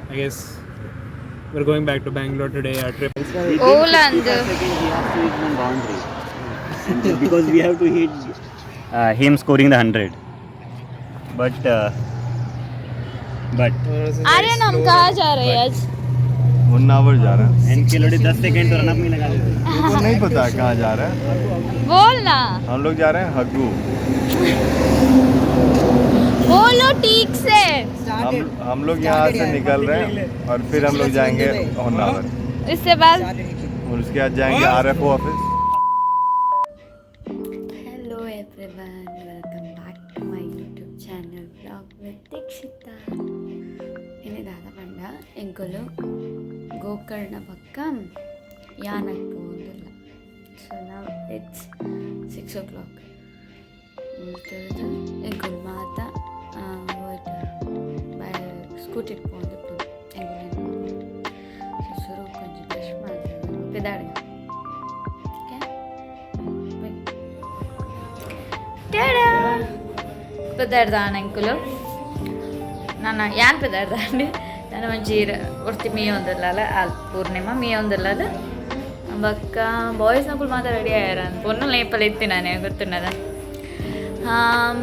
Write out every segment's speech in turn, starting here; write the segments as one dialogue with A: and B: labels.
A: I guess we're going back to Bangalore today. Our trip.
B: ಓಲಂದು
C: boundary. And because we have to hit him scoring the 100. But but
B: Aryan हम कहाँ जा रहे हैं आज?
D: होन्नावर जा रहा है।
C: इनके लोड़े 10 सेकंड तो रन अप नहीं लगा देते।
D: मेरे को नहीं पता कहाँ जा रहा है।
B: बोल ना।
D: हम लोग जा रहे हैं हग्गू।
B: बोलो ठीक से।
D: हम लोग यहाँ से निकल रहे हैं और फिर हम लोग जाएंगे होन्नावर।
B: इससे बाद
D: और उसके बाद जाएंगे RFO office.
E: Hello everyone, welcome back to my YouTube channel Vlog with Dikshita. ಇನಿ ದಾದ ಪಂಡ ಎಂಕುಲು ಗೋಕರ್ಣ ಬೊಕ್ಕ ಯಾನಕ್ ಪೋವೊಂದುಲ್ಲ. ಸೊ ನಾವು it's 6 o'clock. ಎಂಕುಲು ಮಾತ ಸ್ಕೂಟಿಡ್ ಪೋವೊಂದಿಪ್ಪುನು ಎಂಕುಲು. ಸೊ ಸುರುಕ್ ಒಂಜಿ ಬ್ರಷ್ ಮಲ್ತ್‌ದ್ ಪಿದಾಡ್ಗ. ಓಕೆ.
B: ಟಾಡಾ. ಪೆದಾಡ್ದಾಣ ಎಂಕುಲು ನಾನ ಯಾನ್ ಪೆದಾಡ್ದಾಂಡ್. ನನ ಒಂಜಿ ಒರ್ತಿ ಮೀಯೊಂದುಲ್ಲಲ, ಆಲ್ ಪೂರ್ಣಿಮಾ ಮೀಯೊಂದುಲ್ಲಲ. ಬೊಕ್ಕ ಬಾಯ್ಸ್ ನಕುಲು ಮಾತ ರೆಡಿ ಆಯೆರ್. ಪೊಣ್ಣುಲು ಏಪಲ ಇತ್ತಿನಾನೆ ಗೊತ್ತುಂಡದ. ಹಾಂ,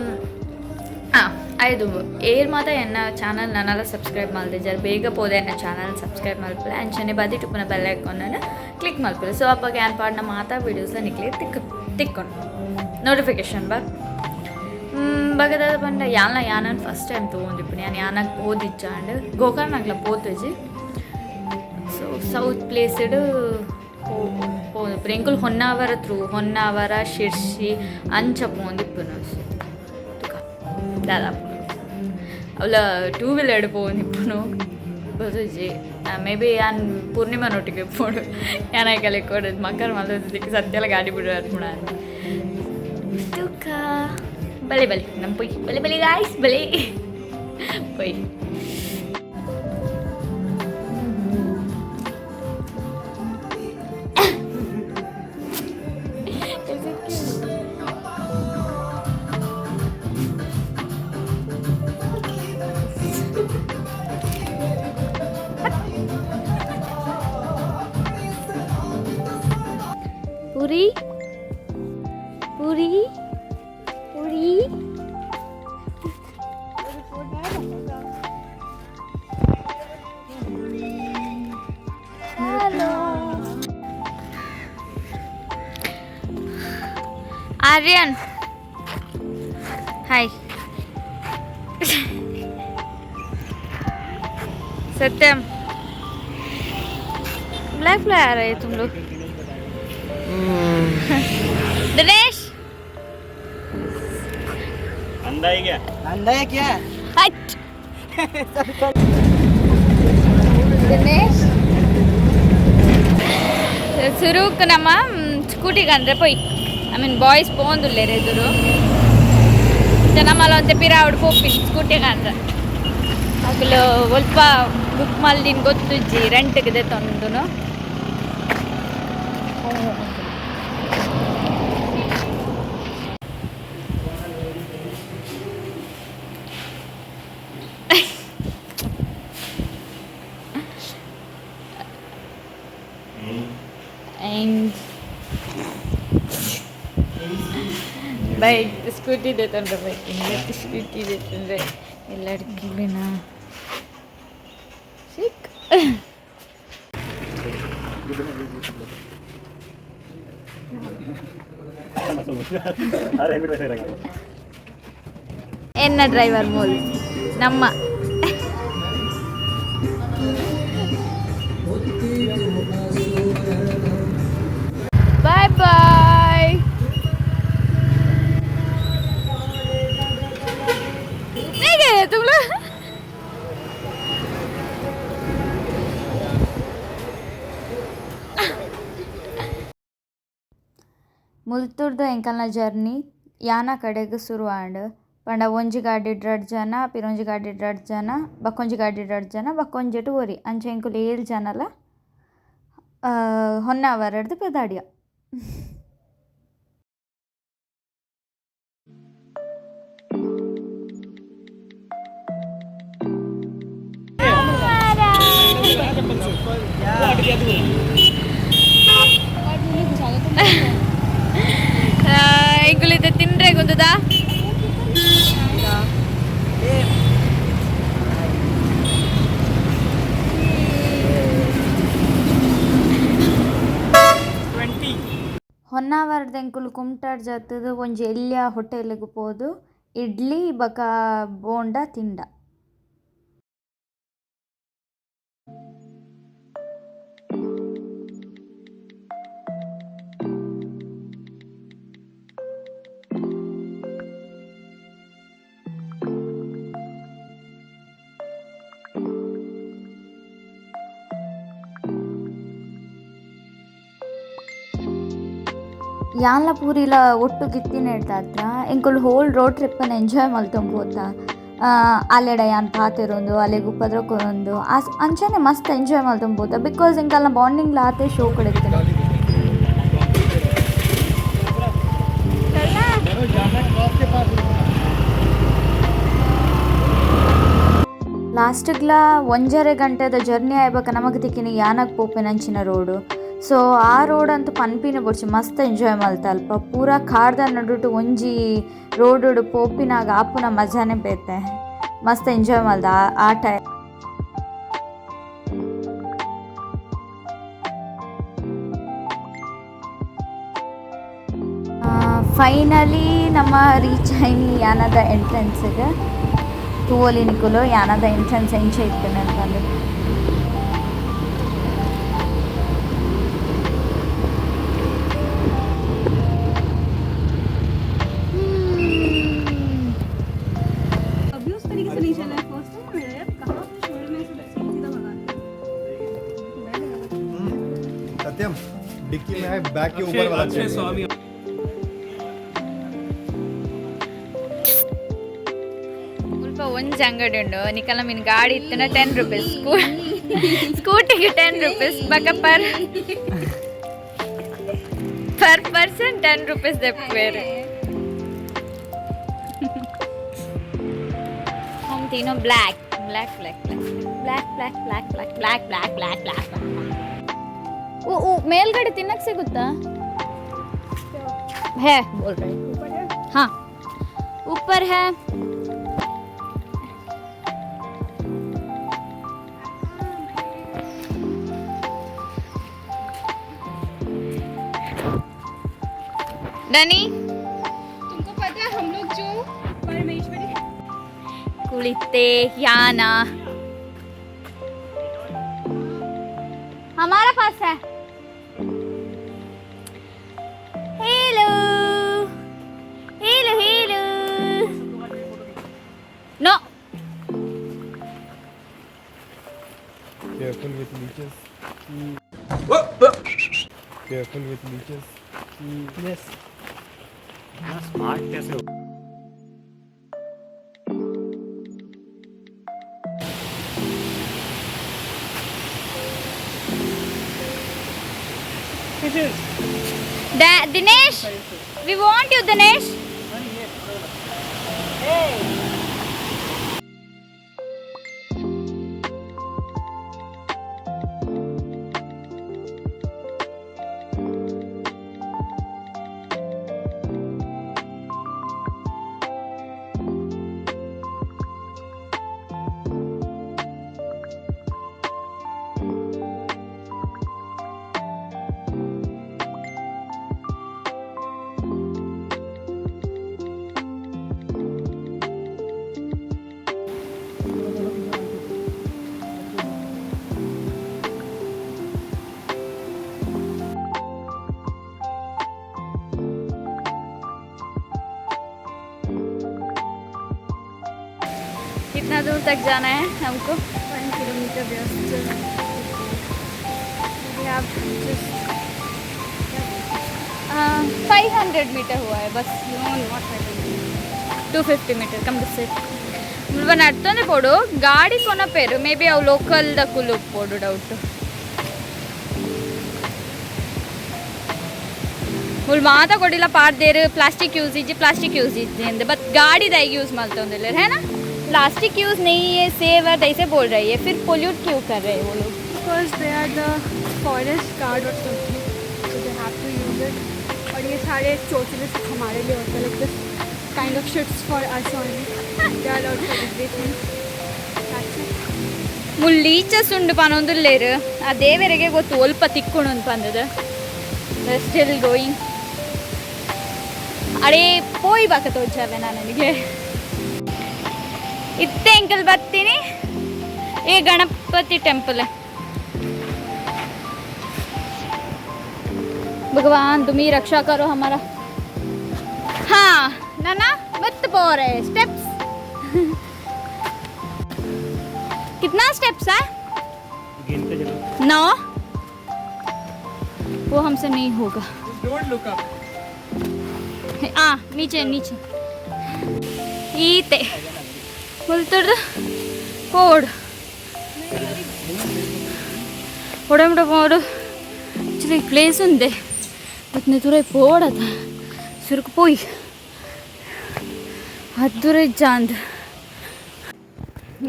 B: ಐದು ಏರ್ ಮಾತ ಎನ್ನ ಚಾನಲ್ ನನಲ ಸಬ್ಸ್ಕ್ರೈಬ್ ಮಲ್ದಿಜರ್, ಬೇಗ ಪೋದೆ ಎನ್ನ ಚಾನಲ್ ಸಬ್ಸ್ಕ್ರೈಬ್ ಮಲ್ಪುಲೆ. ಅಂಚನೆ ಬದಿಟ್ ಉಪ್ಪುನ ಬೆಲ್ ಐಕಾನ್ ಕ್ಲಿಕ್ ಮಲ್ಪುಲೆ. ಸೊ ಅಪಗ ಯಾನ್ ಪಾಡ್ನ ಮಾತ ವೀಡಿಯೋಸ್ಲ ನಿಕ್ಲೆ ತಿಕ್ ತಿಕ್ಕೊಂಡು ನೋಟಿಫಿಕೇಶನ್ ಬಾರ್. ಬಗದಾದ ಪಂಡ ಯಾನ್ಲ ಯಾನನ್ ಫಸ್ಟ್ ಟೈಮ್ ತೂವೊಂದಿಪ್ಪುನಿ. ಯಾನ್ ಯಾನಾಗ ಪೋದಿಜ್ಜಾಂಡ್, ಗೋಕರ್ಣಗ್ಲ ಪೋತುಜಿ. ಸೊ ಸೌತ್ ಪ್ಲೇಸ್ಡ್ ಪೋದಿಪ್ಪುನು ಎಂಕುಲು. ಹೊನ್ನಾವರ ಥ್ರೂ, ಹೊನ್ನಾವರ, ಶಿರ್ಸಿ ಅಂಚ ಪೋವೊಂದಿಪ್ಪುನು. ಸೊ ತುಕ ದಾದ ಅವಲ ಟೂ ವೀಲರ್ ಪೋವೊಂದಿಪ್ಪುನು, ಗೊತ್ತುಜ್ಜಿ. ಮೇ ಬಿ ಯಾನ್ ಪೂರ್ಣಿಮಾ ನೊಟ್ಟಿಗೆ ಇಪ್ಪೊಡು. ಯಾನ್ ಐಕಲ್ ಕೊಡು ಮಕ್ಕಳು ಮಲ್ತೊಂದು ಸತ್ಯಲ ಗಾಡಿ ಬಿಡು ಅನ್ಪುಣ. ತುಕ ಬಲೆ ಬಲೆ ನಮ್ಮ ಪೊಯ್ ಬಲೆ ಬಲೆ ಗಾಯ್ಸ್, ಬಲೆ ಪೊಯ್. ಪೂರಿ ಪೂರಿ ಪೂರಿ. Hello Aryan, hi. Satyam, black fly आ रहे हैं तुम लोग। दिनेश।
C: अंधा ही क्या?
F: अंधा है क्या?
B: हट। ದಿನೇಶ್, ಸುರುಕ್ ನಮ್ಮ ಸ್ಕೂಟಿಗೆ ಅಂದ್ರೆ ಪೋಯ್, I mean boys ಪೋಂದುಲ್ಲೆರ್ ಎದುರು. ನಮ್ಮಲ ಒಂತೆ ಪಿರಾವುಡು ಪೋಪಿನಿ ಸ್ಕೂಟಿಗೆ ಅಂದ್ರೆ. ಅಕುಲು ಒಲ್ಪ ಬುಕ್ ಮಲ್ದಿನ ಗೊತ್ತುಜ್ಜಿ, ರೆಂಟ್ಗೆ ದೆತ್ತೊಂದುನು. And bike scooty ದೆತ್ತೊಂಡ್ರೆ, bike scooty ದೆತ್ತೊಂಡ್ರೆ ಎಲ್ಲಡಿಕ್ಕಿನ ಸಿಕ್.
C: अरे हेलमेट वैसे रखा।
B: ಎನ್ನ ಡ್ರೈವರ್ ಮೂಲ್ ನಮ್ಮ. Bye bye. नहीं गए तुम लोग? ಮುಲ್ತುರ್ದು ಎಂಕಲ್ನ ಜರ್ನಿ ಯಾನ ಕಡೆಗ್ ಸುರು ಆಂಡ್. ಪಂಡ ಒಂಜಿ ಗಾಡಿಡ್ ರಡ್ಡ್ ಜನ, ಪಿರೊಂಜಿ ಗಾಡಿಡ್ ರಡ್ಡ್ ಜನ, ಬಕ್ಕೊಂಜಿ ಗಾಡಿಡ್ ರಡ್ಡ್ ಜನ, ಬಕ್ಕೊಂಜೆಟ್ ಒರಿ, ಅಂಚ ಎಂಕುಲು ಏಳ್ ಜನಲ ಹೊನ್ನಾವರಡ್ದ್ ಪಿದಾಡಿಯ. ಎಂಕುಲಿದ್ದ ತಿಂದ್ರೆ ಗೊತ್ತದಾ? ಹೊನ್ನಾವರದ ಎಂಕುಲು ಕುಮಟಾಡ್ ಜತ್ತುದು ಒಂಜಿ ಎಲ್ಯ ಹೋಟೆಲ್ಗ್ ಪೋದು ಇಡ್ಲಿ ಬೊಕ ಬೋಂಡ ತಿಂಡ. ಯಾನ್ಲ ಪೂರಿಲ ಒಟ್ಟು ಗಿತ್ತಿನೆಡ್ದಾತ್ರ ಎಂಕುಲು ಹೋಲ್ ರೋಡ್ ಟ್ರಿಪ್ಪನ್ನು ಎಂಜಾಯ್ ಮಲ್ತೊಂದು ಅಲ್ಲೆಡ ಯಾನ್ ಪಾತೆರೊಂದು ಅಲೆಗ್ ಉಪದ್ರ ಕೊರೊಂದು ಆಸ್ ಅಂಚನೆ ಮಸ್ತ್ ಎಂಜಾಯ್ ಮಲ್ತೊಂದು ಪೋತ because ಎಂಕಲ್ನ ಬಾಂಡಿಂಗ್ಲ ಆತೆ ಶೋ ಕೊಡಿತ್ತಿನ. ಲಾಸ್ಟಿಗ್ಲ ಒಂಜರೆ ಗಂಟೆದ ಜರ್ನಿ ಆಯ್ಬಕ ನಮಗ್ ತಿಕ್ಕಿನ ಯಾನಗ್ ಪೋಪಿನಂಚಿನ ರೋಡು. ಸೊ ಆ ರೋಡ್ ಅಂತೂ ಪನ್ಪಿನ ಬೊಡ್ಚಿ ಮಸ್ತ್ ಎಂಜಾಯ್ ಮಲ್ತ. ಅಲ್ಪ ಪೂರ ಕಾಡ್ದ ನಡುಟು ಒಂಜಿ ರೋಡುಡು ಪೋಪಿನಾಗ ಆಪುನ ಮಜಾನೆ ಬೇತೆ. ಮಸ್ತ್ ಎಂಜಾಯ್ ಮಲ್ದ ಆ ಟೈಮ್. ಫೈನಲಿ ನಮ್ಮ ರೀಚ್ ಆಯ್ನಿ ಯಾನದ ಎಂಟ್ರೆನ್ಸ್ಗೆ. ತೂವೊಲಿ ನಿಕುಲು ಯಾನದ ಎಂಟ್ರೆನ್ಸ್ ಎಂಚ ಇತ್ತುಂಡು ಅಂತಂದು.
F: अभी उस तरीके से नहीं चला है। फर्स्ट टाइम मेरा यार, कहाँ अपने शोल्डर में ऐसे सीधा भगाते हैं।
D: सत्यम, डिक्की में है, बैग के ऊपर वाला
A: अक्षय
D: चाहिए।
A: स्वामी।
B: ಮುಲ್ಪ ಒಂಜಿ ಅಂಗಡಿ ಉಂಡು. ನಿಕಲ ಮೀನ್ ಗಾಡಿ ಇತ್ತಿನ 10 ರುಪೀಸ್, ಸ್ಕೂಟಿಗೆ 10 ರುಪೀಸ್, ಬಕ per person 10 rupees ದೆಪ್ಪುವೆರ್. हम तीनों black black black black black black black black black black black black. ಓ ಓ, ಮೇಲ್ಗಡೆ ತಿನ್ನಕ್ಕೆ ಸಿಗುತ್ತಾ? है बोल रहे, हाँ, ऊपर है। डनी।
F: तुमको पता है, हम लोग जो परमेश्वरी
B: कुಳಿತೆ याना हमारा पास है। Hello hello hello, no.
D: Careful with leeches. Careful with leeches.
A: Yes.
C: Smart कैसे हो?
B: Dinesh, we want you, Dinesh. कितना दूर तक जाना है हमको?
F: 1 किलोमीटर व्यस्त। आप just
B: 500 metre हुआ है बस।
F: No, not 500.
B: 250 metre come to. ಮುಲ್ಪ ನಡ್ತೊಂದೆ ಪೋಡು, ಗಾಡಿ ಕೊನಪೇರು. ಮೇ ಬಿ ಅವು ಲೋಕಲ್ ದಕುಲು ಪೋಡು, ಡೌಟ್. ಮುಲ್ ಮಾತ ಕೊಡಿಲ ಪಾಡ್ದೇರು, ಪ್ಲಾಸ್ಟಿಕ್ ಯೂಸ್ ಇಜ್ಜಿ, ಪ್ಲಾಸ್ಟಿಕ್ ಯೂಸ್ ಇಜ್ಜಿ ಅಂದ್. ಬಟ್ ಗಾಡಿ ದಾಯಿಗೆ ಯೂಸ್ ಮಲ್ತೊಂದಿಲ್ಲ, है ना? प्लास्टिक यूज़ नहीं है, सेव है, ऐसे बोल रही है, फिर पोल्यूट क्यों कर रहे हैं वो लोग?
F: Because they are the forest guard or something, so they have to use it. और ये सारे चोचले सिर्फ हमारे लिए होते हैं, like this kind of shits for us only. They are allowed for everything. That's it.
B: ಮುಲ್ಲಿ ಸುಂಡು ಪನೊಂದುಲ್ಲೇರು ಆ ದೇವರಿಗೆ ಗೊತ್ತು ಒಲ್ಪ ತಿಕ್ಕೊಂಡು ಅಂತ ಬಂದದ. Still going. ಅಡೇ ಪೋಯ್ ಬಾಕ ತೋಜಾವೆ ನನಗೆ. ಇತ್ತೆ ಅಂಕಲ್ ಬರ್ತೀನಿ ಈ ಗಣಪತಿ ಟೆಂಪಲ್. भगवान तुम ही रक्षा करो हमारा. हाँ नाना मत पोरे स्टेप्स. कितना स्टेप्स है?
C: गिनते चलो.
B: 9. वो हमसे नहीं होगा.
A: Don't look up.
B: ಆ नीचे नीचे. ಈತೆ ಮುಲ್ತುಡ್ದು ಪೋಡು ಒಡಂಬಡ ಪೋಡು. ಆಕ್ಚುಲಿ ಪ್ಲೇಸ್ ಉಂದೆ ಬತ್ನೆ ತುರೈ ಪೋಡತ ಸುರುಕು ಪೋಯಿ ಅದ್ದುರೈ ಜಾಂದ್.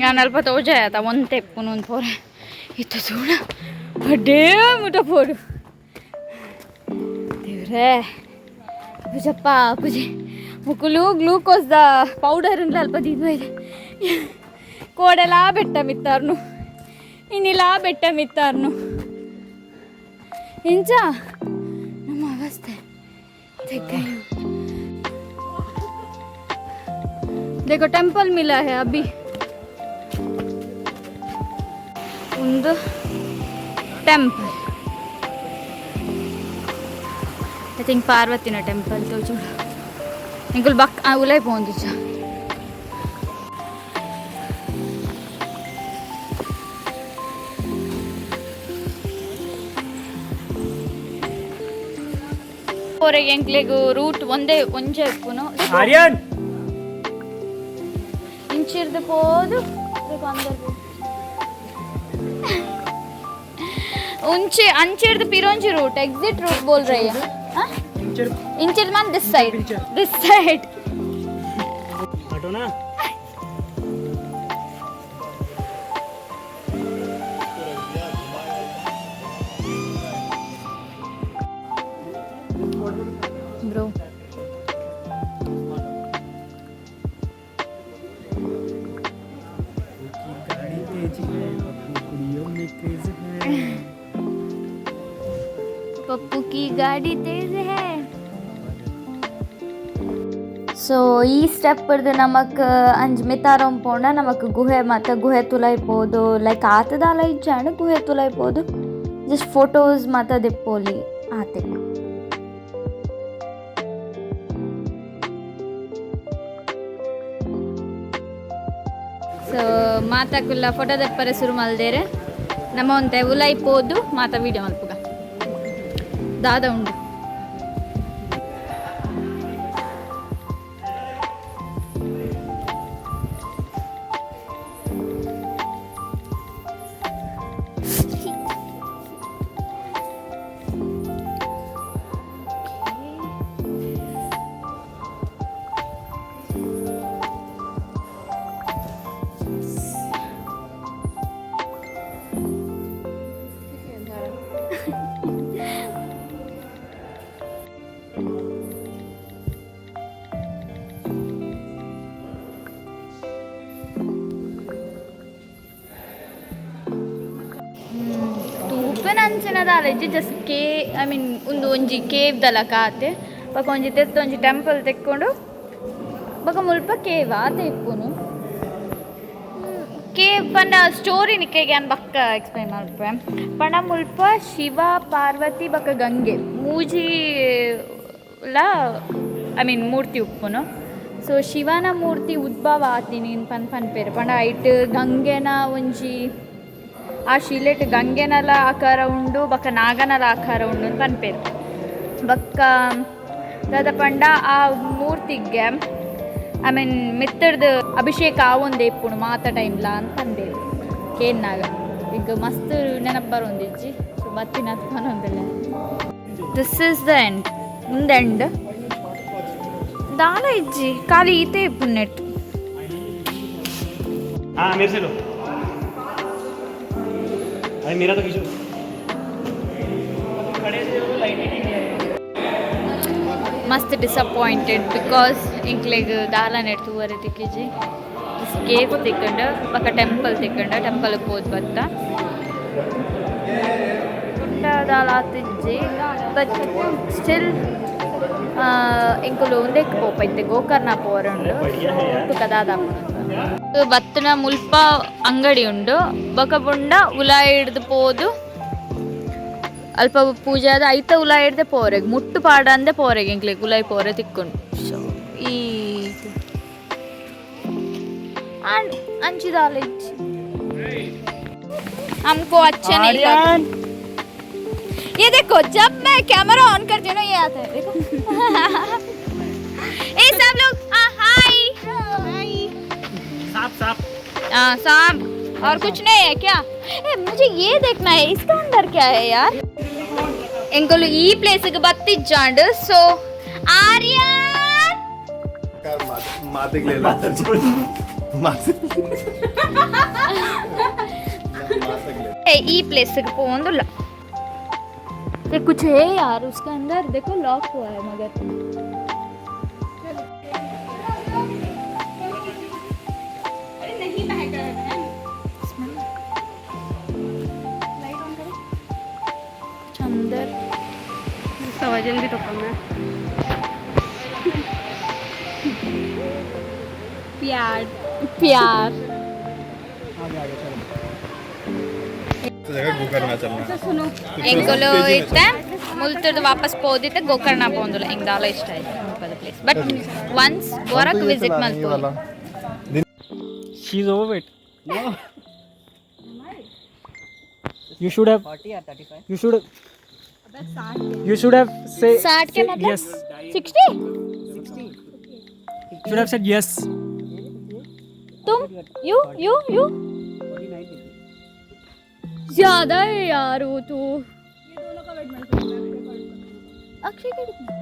B: ಯಾನ್ ಅಲ್ಪ ತೋಜಾಯತ ಒಂತೆ ಪುನೊಂದು ಪೋರೆ ಇತ್ತ ತೂಣ ಅಡ್ಡೇ ಮುಟ ಪೋಡು. ದೇವ್ರೇ ಪೂಜಪ್ಪ ಪೂಜೆ ಮುಕುಲು ಗ್ಲೂಕೋಸ್ the powder ಉಂಡ್ಲ ಅಲ್ಪ ದೀದ್ ಕೋಡೆಲಾ ಬೆಟ್ಟ ಮಿತ್ತಾರ್ನು ಇನ್ನಿಲಾ ಬೆಟ್ಟ ಮಿತ್ತಾರ್ನು ಇಂಚ ನಮ್ಮ ಅವಸ್ಥೆ. थक गई हूँ. देखो, टेम्पल मिला है अभी. ಒಂದು ಟೆಂಪಲ್, I think ಪಾರ್ವತಿನ ಟೆಂಪಲ್ ತೋಜೋಡು. ಎಂಕುಲು ಬಕ್ ಉಲೈ ಪೋಂದಿಚ್ಚ. ಹೊರಗೆ ಎಂಕ್ಲೆಗ್ ರೂಟ್ ಒಂದೇ ಒಂಜೆ ಇಪ್ಪುನು.
C: ಆರ್ಯನ್.
B: ಇಂಚಿರ್ದು ಪೋದು ಅಂದರ್ ಉಂಚೆ ಅಂಚಿರ್ದು ಪಿರೋಂಜಿ ರೂಟ್, ಎಕ್ಸಿಟ್ ರೂಟ್ ಬೋಲ್ ರही है. ಇಂಚಿರ್ Mann this side, this side.
C: ಹಟೋ ना.
B: ಬ್ರೋ,
A: गाड़ी तेज है, पप्पू कुड़ियों में क्रेज है.
B: पप्पू की गाड़ी तेज है. ಸೊ ಈ ಸ್ಟೆಪ್ ನಮಕ್ ಅಂಜ್ ಮಿತಾರಂ ಪೋಂಡ ನಮಕ್ ಗುಹೆ ಮತ್ತು ಗುಹೆ ತುಲೈಪೋದು. ಲೈಕ್ ಆತದಾಲ ಇಜ್ಜಾಂಡ ಗುಹೆ ತುಲೈಪೋದು ಜಸ್ಟ್ ಫೋಟೋಸ್ ಮಾತ ದೆಪ್ಪೋಲಿ ಆತೆ. ಸೊ ಮಾತಾಕುಲ್ಲ ಫೋಟೋ ದೆಪ್ಪರೆ ಶುರು ಮಲ್ದೇರೆ. ನಮ್ಮ ಒಂತೆ ಉಲೈಪೋದು ಮಾತ ವೀಡಿಯೋ ಮಲ್ಪುಗ. ದಾದ ಉಂಡು? ತೂಪೆನ ಅಂಚಿನ ದಾಲ ಜಸ್ಟ್ ಕೇ I mean ಒಂದು ಒಂಜಿ ಕೇವ್ ದಲ ಕಾತೆ ಬೊಕ ಒಂಜಿ ತೆತ್ತು ಒಂಜಿ ಟೆಂಪಲ್ ತೆಕ್ಕೊಂಡು ಬೊಕ ಮುಲ್ಪ ಕೇವ್ ಆತೆ ಇಪ್ಪುನು. ಕೇವ್ ಪಂಡ ಸ್ಟೋರಿ ನಿಕ್ಕೆಗೆ ಯಾನ್ ಬಕ್ಕ ಎಕ್ಸ್ಪ್ಲೈನ್ ಮಲ್ಪುವೆ. ಪಂಡ ಮುಲ್ಪ ಶಿವ, ಪಾರ್ವತಿ ಬೊಕ ಗಂಗೆ ಮೂಜಿ ಲ I mean ಮೂರ್ತಿ ಉಪ್ಪುನು. ಸೊ ಶಿವನ ಮೂರ್ತಿ ಉದ್ಭವ ಆತಿನಿ ಪನ್ ಪನ್ಪೆರ್. ಪಂಡ ಐಟ್ ಗಂಗೆನ ಒಂಜಿ ಆ ಶಿಲೆಟ್ ಗಂಗೆನಲ ಆಕಾರ ಉಂಡು ಬೊಕ ನಾಗನಲ ಆಕಾರ ಉಂಡು ಅಂತ ಪನ್ಪೆರ್. ಬೊಕ್ಕ ದಾದ ಪಂಡ ಆ ಮೂರ್ತಿಗೆ I mean ಮಿತ್ತರ್ದು ಅಭಿಷೇಕ ಆವೊಂದೇ ಇಪ್ಪುಂಡು ಮಾತ ಟೈಮ್ಲ ಅಂತ ಪನ್ಪೆರ್. ಕೇನ್ನಾಗ ಈಗ ಮಸ್ತ್ ನೆನಪು ಬರೊಂದಿಜ್ಜಿ. ಸೊ ಬತ್ತಿನ ಪನೊಂದಿಲ್ಲ. This is the end. ಮುಂದೆ ಎಂಡ್ ದಾಲ ಇಜ್ಜಿ, ಖಾಲಿ ಈತೆ ಇಪ್ಪುಂಡು ನೆಟ್.
C: हाँ, मेरे से लो. अरे मेरा तो खींचो। खड़े से लाइट ही नहीं है।
B: ಮಸ್ತ್ ಡಿಸಪಾಯಿಂಟೆಡ್ because ಇಂಕ್ಲೆಗ್ ದಾಲ ನೆಟ್ ತೂವರೆ ತಿಕ್ಕಿಜಿ. ಕೇವ್ ತಿಕ್ಕಂಡು ಬೊಕ ಟೆಂಪಲ್ ತಿಕ್ಕಂಡು, ಟೆಂಪಲ್ ಪೋದು ಬತ್ತ. ಪುಟ್ಟ ದಾಲ ಆತಿಜ್ಜಿ, ಬಟ್ ಸ್ಟಿಲ್ ಎಂಕುಲು ಉಂದೆಕ್ ಪೋಪ ಇತ್ತೆ, ಗೋಕರ್ಣ ಪೋವರೆ ಉಂಡು. ತುಕ ದಾದ ಬತ್ತನ ಮುಲ್ಪ ಅಂಗಡಿ ಉಂಡು. ಬೊಕ ಬುಂಡ ಉಲಾಯಿ ಹಿಡ್ದು ಪೋದು ಅಲ್ಪ ಪೂಜೆ ಆದ ಐತ ಉಲಾಯಿ ಹಿಡ್ದೆ ಪೋರೆಗ್ ಮುಟ್ಟು ಪಾಡಂದೆ ಪೋರೆಗ್ ಎಂಕ್ಲೆಗ್ ಉಲಾಯಿ ಪೋರೆ ತಿಕ್ಕುಂಡು. ಸೊ ಈ ಅಂಚಿ ದಾಲ ಇಜ್ಜಿ. हमको अच्छे नहीं लगा। ये देखो, जब मैं कैमरा ऑन करती हूँ ना, ये आता है, देखो। ए सब लोग, हाय।
C: साफ साफ।
B: हाँ सांप और कुछ नहीं है क्या? ए, मुझे ये देखना है, इसका अंदर क्या है यार। ಎಂಕುಲು ಈ ಪ್ಲೇಸ್ಗೆ ಬತ್ತಿಜ್ಜಾಂಡ್. ಸೊ ಆರ್ಯನ್
D: माते ले ला माते।
B: ए, ಈ प्लेस ಪೋಂದುಲ್ಲ. ये कुछ है यार उसके अंदर, देखो, लॉक हुआ है मगर।
F: अरे नहीं बहक रहा है बहन। लाइट ऑन करो।
B: कुछ अंदर।
F: इसका वजन भी तो कम है। प्यार।
B: प्यार।
A: आगे आगे चलो।
D: जगह गोकर्ण चलना।
F: अच्छा सुनो।
B: ಎಂಕುಲು ಇತ್ತೆ ಮುಲ್ತುರ್ದು ವಾಪಸ್ ಪೋದಿತ್ತೆ ಗೋಕರ್ಣ ಪೋಂದುಲ್ಲ. ಎಂಕ್ ದಾಲ ಇಷ್ಟ ಆಯ್ತು ಮುಲ್ಪದ ಪ್ಲೇಸ್, ಬಟ್ ಒನ್ಸ್ ಒರಕ್ ವಿಸಿಟ್ ಮಲ್ಪೊಲಿ.
C: She is overweight. You should have
A: 40 या 35.
C: You should have say
B: 60 के
C: say
B: मतलब?
C: Yes.
B: 60.
C: Should have said yes.
B: तुम you you you ज्यादा है यार वो तो।
F: ये दोनों का वेट मिल सकता है।
B: अक्षय के कितना?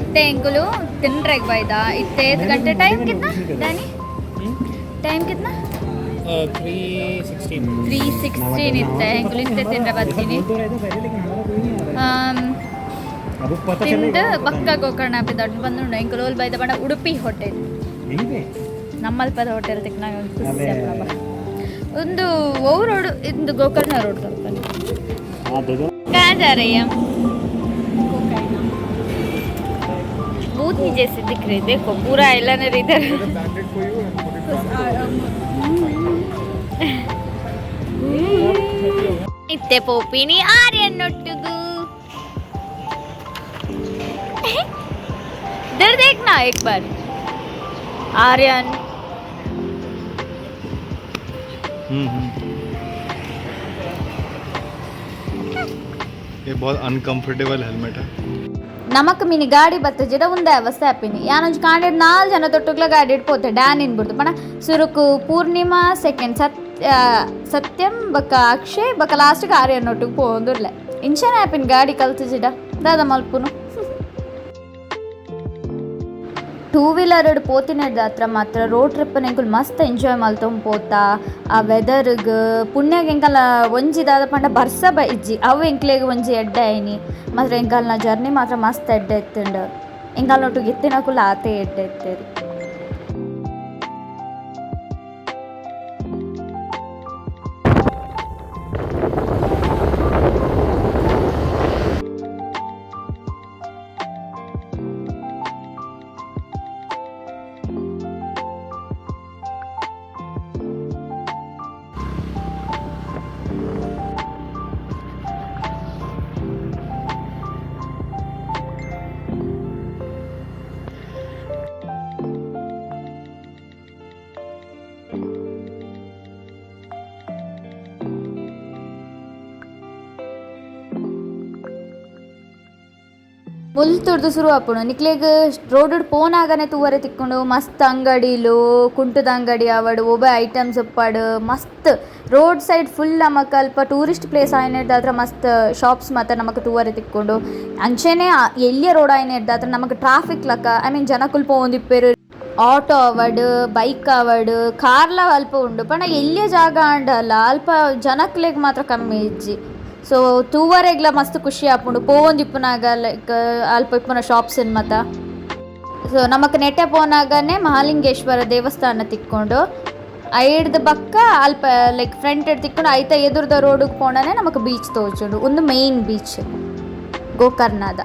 B: ಇತ್ತೆ ಎಂಕುಲು ತಿನ್ರೆಗ್ ಬೈದ. ಇತ್ತೆ ಏತ್ ಗಂಟೆ? ಟೈಮ್ ಕಿತ್ನಾ ಡ್ಯಾನಿ? ಟೈಮ್ ಕಿತ್ನಾ?
A: 3:16.
B: 3:16. ಇತ್ತೆ ಎಂಕುಲು ಇತ್ತೆ ತಿನ್ರೆ ಬರ್ತೀನಿ.
C: तो रहे थे पहले, लेकिन हमारा कोई नहीं आ रहा। अब पता
B: ತಿಂದು ಬಕ್ಕ ಗೋಕರ್ಣ ದೊಡ್ಡ ಬಂದುಂಡು. ಎಂಕುಲು ಓಲ್ ಬೈದ ಪಂಡ ಉಡುಪಿ ಹೋಟೆಲ್.
C: यहीं पे।
B: ನಮ್ಮಲ್ಪದ ಹೋಟೆಲ್ ತಿಕ್ನಾಗ ಒಂದು ಖುಷಿ ಆಪುನಪ್ಪ. ಒಂದು ಓ ರೋಡ್ ಇಂದು? ಗೋಕರ್ಣ ರೋಡ್ ಸ್ವಲ್ಪ.
C: हाँ, दे दो।
B: कहाँ जा रही है? भूतनी जैसे दिख रही, देखो, पूरा आईलाइनर इधर। ಇತ್ತೆ ಪೋಪಿನಿ ಆರ್ಯನ್ ಒಟ್ಟಿಗು. इधर देखना एक बार आर्यन।
D: ये बहुत अनकंफर्टेबल हेलमेट है।
B: ನಮಕ್ ಮಿನಿ ಗಾಡಿ ಬತ್ತಜಿಡ ಉಂದೆ ಅವಸ್ಥೆ ಆಪಿನಿ. ಯಾನೊಂಜಿ ಕಾಂಡೆಡ್ ನಾಲ್ ಜನ ತೊಟ್ಟುಗ್ಲ ಗಾಡಿ ಪೋತೆ ಡ್ಯಾನ್ ಇನ್ಬಿಡ್ತು ಪಣ. ಸುರುಕು ಪೂರ್ಣಿಮಾ, ಸೆಕೆಂಡ್ ಸತ್ಯ, ಸತ್ಯಂ, ಬೊಕ್ಕ ಅಕ್ಷಯ್, ಬೊಕ್ಕ ಲಾಸ್ಟ್ಗೆ ಆರ್ಯನ್ ಒಟ್ಟಿಗೆ ಪೋವೊಂದುರ್ಲೆ. ಇಂಚನೆ ಆಪಿನ ಗಾಡಿ ಕಲ್ತುಜಿಡ ದಾದ ಮಲ್ಪುನು? ಟೂ ವೀಲರ್ ಪೋತಿನೆಡ್ದು ಹತ್ರ ಮಾತ್ರ ರೋಡ್ ಟ್ರಿಪ್ ಎಂಕುಲು ಮಸ್ತ್ ಎಂಜಾಯ್ ಮಲ್ತೊಂದು ಪೋತಾ. ಆ ವೆದರ್ಗ್ ಪುಣ್ಯಗ್ ಎಂಕಲ್ನ ಒಂಜಿ ದಾದ ಪಂಡ ಬರ್ಸ ಬೈಜ್ಜಿ, ಅವು ಎಂಕ್ಲೆಗ್ ಒಂಜಿ ಎಡ್ಡೆ ಆಯ್ನಿ. ಮಾತ್ರ ಎಂಕಲ್ನ ಜರ್ನಿ ಮಾತ್ರ ಮಸ್ತ್ ಎಡ್ಡೆ ಇತ್ತುಂಡು. ಎಂಕಲ್ನೊಟ್ಟಿಗೆ ಇತ್ತಿನಕುಲು ಆತೆ ಎಡ್ಡೆ ಇತ್ತೇರು. ಮುಲ್ತುರ್ದು ಸುರು ಆಪುಂಡು. ನಿಕ್ಲೆಗ್ ರೋಡ್ ಪೋನಾಗನೆ ತೂವರೆ ತಿಕ್ಕುಂಡು. ಮಸ್ತ್ ಅಂಗಡಿಲು, ಕುಂಟುದ ಅಂಗಡಿ ಆವಡ್, ಒಬ್ಬೆ ಐಟಮ್ಸ್ ಉಪ್ಪಡ್, ಮಸ್ತ್ ರೋಡ್ ಸೈಡ್ ಫುಲ್ ನಮಕ್ ಅಲ್ಪ ಟೂರಿಸ್ಟ್ ಪ್ಲೇಸ್ ಆಯಿನೆಡ್ದಾತ್ರ ಮಸ್ತ್ ಶಾಪ್ಸ್ ಮಾತ ನಮಕ್ ತೂವರೆ ತಿಕ್ಕುಂಡು. ಅಂಚೆನೆ ಎಲ್ಯ ರೋಡ್ ಆಯಿನೆಡ್ದಾತ್ರ ನಮಕ್ ಟ್ರಾಫಿಕ್ ಲಕ, ಐ ಮೀನ್ ಜನಕುಲು ಪೋವೊಂದಿಪ್ಪೆರ್. ಆಟೋ ಆವಡ್, ಬೈಕ್ ಆವಡ್, ಕಾರ್ಲ ಅಲ್ಪ ಉಂಡು. ಪಂಡ ಎಲ್ಯ ಜಾಗ ಆಂಡಲ ಅಲ್ಪ ಜನಕ್ಲೆಗ್ ಮಾತ್ರ ಕಮ್ಮಿ ಇಜ್ಜಿ. ಸೊ ತೂವರೆಗ್ಲ ಮಸ್ತ್ ಖುಷಿ ಆಪುಂಡು ಪೋವೊಂದಿಪ್ಪುನಗ, ಲೈಕ್ ಅಲ್ಪ ಇಪ್ಪುನ ಶಾಪ್ಸ್ ಮಾತ. ಸೊ ನಮಕ್ ನೆಟೆ ಪೋನಾಗನೆ ಮಹಾಲಿಂಗೇಶ್ವರ ದೇವಸ್ಥಾನ ತಿಕ್ಕೊಂಡು. ಐಡ್ದ್ ಬಕ್ಕ ಅಲ್ಪ ಲೈಕ್ ಫ್ರಂಟ್ ತಿಕ್ಕೊಂಡು, ಐತ ಎದುರ್ದ ರೋಡುಗ್ ಪೋಂಡನೆ ನಮಕ್ ಬೀಚ್ ತೋಜುಂಡು. ಉಂದು ಮೇನ್ ಬೀಚ್ ಗೋಕರ್ಣದ.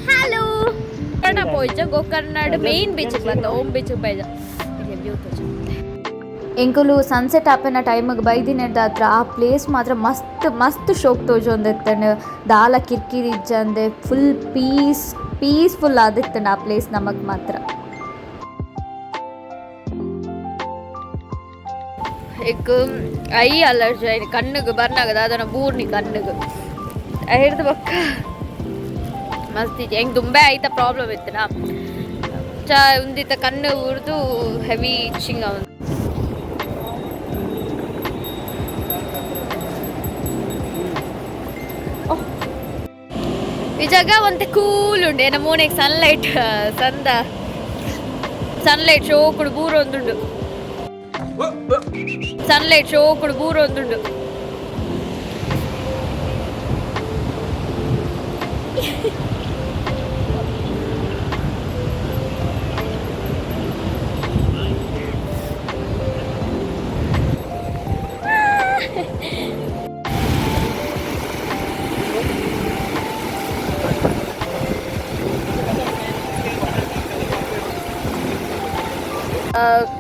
B: ಹಲೋ, ಪೋಯಿಜ ಗೋಕರ್ಣಡ್ ಮೇನ್ ಬೀಚ್ ಬತ್ತ, ಓಮ್ ಬೀಚ್ ಬೈಜ. ವ್ಯೂ ತೋಜ. ಎಂಕುಲು ಸನ್ಸೆಟ್ ಆಪಿನ ಟೈಮಿಗೆ ಬೈದಿನೆಡ್ದಾತ್ರ ಆ ಪ್ಲೇಸ್ ಮಾತ್ರ ಮಸ್ತ್ ಮಸ್ತ್ ಶೋಕ್ ತೋಜೊಂದಿತ್ತಂಡ್. ದಾಲ ಕಿರ್ಕಿರಿ ಇಜ್ಜಂದೆ ಫುಲ್ ಪೀಸ್ಫುಲ್ ಆದಿತ್ತಂಡ್ ಆ ಪ್ಲೇಸ್ ನಮಕ್ ಮಾತ್ರ. ಎಕ್ I allergy ಐನ್ ಕಣ್ಣುಗು ಬರ್ನಾಗ ದಾದನ ಬೂರ್ನಿ ಕಣ್ಣುಗು. ಐರ್ದ ಬೊಕ್ಕ ಮಸ್ತ್ ಇಜ್ಜಿ. ಎಂಕ್ ದುಂಬೆ ಐತ ಪ್ರಾಬ್ಲಮ್ ಇತ್ತುನಾ, ಚ ಉಂದಿತ್ತ ಕಣ್ಣು ಊರ್ದು ಹೆವಿ ಇಚಿಂಗ್ ಆವೊಂದು. ಈ ಜಾಗ ಒಂತೆ ಕೂಲ್ ಉಂಡು. ಏನ ಮೋನೆಗ್ ಸನ್ಲೈಟ್ ಸಂದ ಸನ್ಲೈಟ್ ಶೋಕುಡು ಬೂರೊಂದುಂಡು. ಸನ್ಲೈಟ್ ಶೋಕುಡು ಬೂರೊಂದುಂಡು.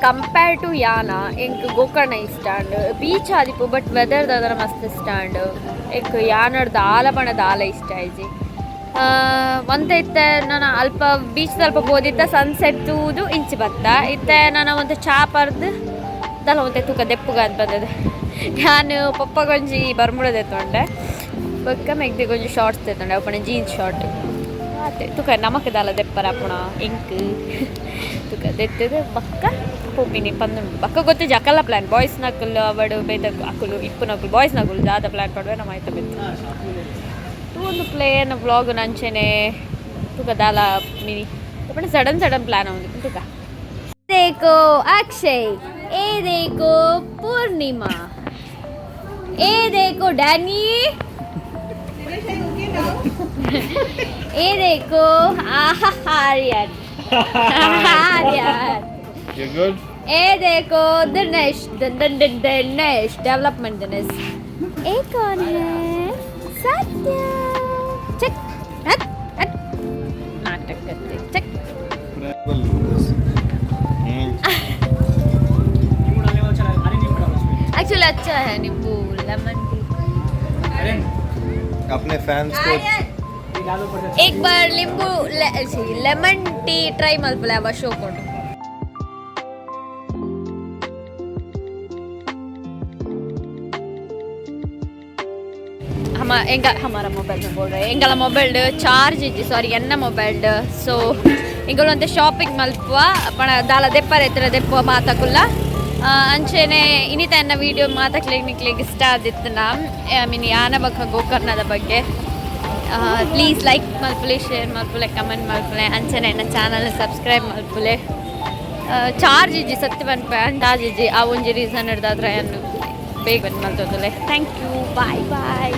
B: ಕಂಪೇರ್ ಟು ಯಾನ ಎಂಕ್ ಗೋಕರ್ಣ ಇಷ್ಟ ಅಂಡ್. ಬೀಚ್ ಆದಿಪ್ಪು, ಬಟ್ ವೆದರ್ ದಾದನ ಮಸ್ತ್ ಇಷ್ಟ ಅಂಡ್. ಎಂಕ್ ಯಾನಡ್ ದಾಲ ಪಂಡ ದಾಲ ಇಷ್ಟ ಆಯ್ಜಿ. ಒಂತೆ ಇತ್ತೆ ನಾನು ಅಲ್ಪ ಬೀಚ್ ಅಲ್ಪ ಪೋದಿತ್ತ ಸನ್ಸೆಟ್ ತೂದು ಇಂಚಿ ಬತ್ತ. ಇತ್ತೆ ನಾನು ಒಂತೆ ಚಾ ಪರ್ದು ದಾಲ ಒಂತೆ ತೂಕ ದೆಪ್ಪುಗ ಅಂತ ಬಂದದ. ನಾನು ಪಪ್ಪಗೊಂಜಿ ಬರ್ಮುಡ ದೆತ್ತೊಂಡೆ, ಬೊಕ್ಕ ಮೆಗ್ದಿಗೊಂಜಿ ಶಾರ್ಟ್ಸ್ ದೆತ್ತೊಂಡೆ, ಅವು ಪಂಡ ಜೀನ್ಸ್ ಶಾರ್ಟ್. ಆತೆ ತುಕ ನಮಕ್ ದಾಲ ದೆಪ್ಪರ ಅಪ್ಪುಣ ಎಂಕ್ ತುಕ ದೆತ್ತದು ಬಕ್ಕ ಪೋಪಿನಿ ಪಂದುಂಡು. ಬಕ್ಕ ಗೊತ್ತು ಜಕಲ್ಲ ಪ್ಲಾನ್ ಬಾಯ್ಸ್ ನಕುಲು ಅವಡು ಬೇತ ಅಕುಲು ಇಪ್ಪುನಕುಲು ಬಾಯ್ಸ್ ನಕುಲು ದಾದ ಪ್ಲಾನ್ ಪಡುವೆ ನಮ್ಮ ಆಯ್ತ ಬೆತ್ತು. ಒಂದು ಪ್ಲೇನ್ ವ್ಲಾಗ್ ನಂಚೆನೆ ತುಕ ದಾಲ ಮಿನಿ ಪಂಡ ಸಡನ್ ಸಡನ್ ಪ್ಲಾನ್ ಒಂದು ತುಕ. देखो अक्षय, ए देखो पूर्णिमा, ए देखो डैनी, ए देखो आर्यन आर्यन।
D: You good?
B: ए देखो दिनेश, दिनेश डेवलपमेंट दिनेश। ए कौन है? सत्या। चेक हट हट नाटक करते चेक। एक्चुअली अच्छा है नींबू लेमन टी।
D: अपने फैंस को
B: एक बार ಲಿಂಬು lemon tea try ಮಲ್ಪಲೆ ಅವ ಶೋ ಕೊಡು. ಹಮ ಎಂಗ ಹಮಾರ ಮೊಬೈಲ್ बोल रहे. ಎಂಗಲ ಮೊಬೈಲ್ ಚಾರ್ಜ್ ಇಜ್ಜಿ, ಸಾರಿ, ಎನ್ನ ಮೊಬೈಲ್. ಸೊ ಎಂಕುಲು ಒಂತೆ ಶಾಪಿಂಗ್ ಮಲ್ಪುವ ಪಣ ದಾಲ ದೆಪ್ಪರ ಎತ್ತರ ದೆಪ್ಪುವ ಮಾತಕುಲ್ಲ. ಅಂಚೆನೆ ಇನಿತ ಎನ್ನ ವಿಡಿಯೋ ಮಾತಕ್ಲೆಗ್ ನಿಕ್ಲೆಗ್ ಇಷ್ಟ ಆದಿತ್ತುನ, I mean ಯಾನ ಬೊಕ್ಕ ಗೋಕರ್ಣದ ಬಗ್ಗೆ, ಪ್ಲೀಸ್ ಲೈಕ್ ಮಲ್ಪುಲೆ, ಶೇರ್ ಮಲ್ಪುಲೆ, ಕಮೆಂಟ್ ಮಲ್ಪುಲೆ. ಅಂಚೆನೆ ಎನ್ನ ಚಾನಲ್ ಸಬ್ಸ್ಕ್ರೈಬ್ ಮಲ್ಪುಲೆ. ಚಾರ್ಜ್ ಇಜ್ಜಿ, ಸತ್ಯ ಪನ್ಪೆ, ಚಾರ್ಜ್ ಇಜ್ಜಿ. ಆ ಒಂಜಿ ರೀಸನ್ ಹಿಡ್ದಾದ್ರೆ ಬೇಗ ಬಂದು ಮಲ್ತೊಂದುಲ್ಲೆ. Thank you, bye bye.